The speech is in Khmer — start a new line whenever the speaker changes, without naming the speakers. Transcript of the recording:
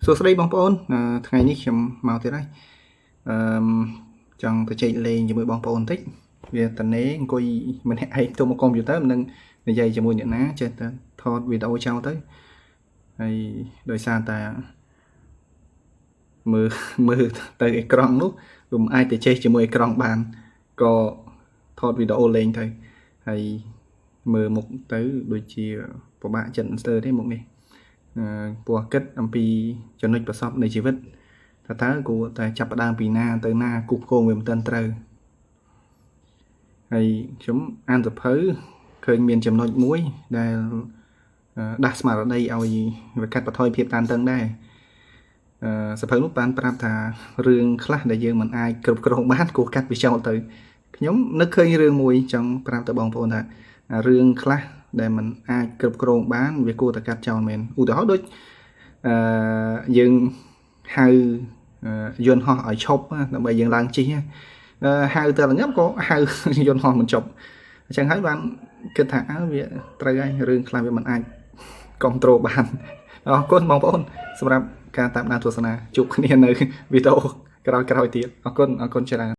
សួស្តីបងប្អូនថ្ងៃនេះខ្ញុំមកទៀតហើយអឺមចង់ទៅចែកលេងជាមួយបងប្អូនបន្តិចវាតនេអង្គុយម្នាក់ឯងទៅមកកុំព្យូទ័រមិនដឹងនិយាយជាមួយអ្នកណាចេះតែថតវីដេអូចោលទៅហើយដោយសារតែមើលមើលទៅអេក្រង់នោះវាមិនអាចទៅចេះជាមួយអេក្រង់បានក៏ថតវីដេអូលេងទៅហើយមើលមុខទៅដូចជាពិបាកចិត្តស្ទើរទេមុខនេះ ព្រោះគិតអំពីចំណុចប្រសពនៃជីវិតថាតើគួរតែចាប់ផ្ដើមពីណាទៅណាគូផ្គងវាមិនទាន់ត្រូវហើយខ្ញុំអានសៀវភៅឃើញមានចំណុចមួយដែលដាស់ស្មារតីឲ្យវាកាត់បន្ថយភាពតានតឹងដែរសៀវភៅនោះបានប្រាប់ថារឿងខ្លះដែលយើងមិនអាចគ្រប់គ្រងបានគួរកាត់វាចោលទៅខ្ញុំនឹកឃើញរឿងមួយចង់ប្រាប់ទៅបងប្អូនថារឿងខ្លះដែលมันអាចគ្រប់គ្រងបានវាគួរតែកាត់ចោលមែនឧទាហរណ៍ដូចយើងហៅយន្តហោះឲ្យឈប់ដើម្បីយើងឡើងជិះហៅទៅល្ងាប់ក៏ហៅយន្តហោះមិនចប់អញ្ចឹងហើយបានគិតថាអើវាត្រូវហើយរឿងខ្លះវាមិនអាចគ្រប់គ្រងបានអរគុណបងប្អូនសម្រាប់ការតាមដានទស្សនាជួបគ្នានៅវីដេអូក្រោយៗទៀតអរគុណអរគុណច្រើន។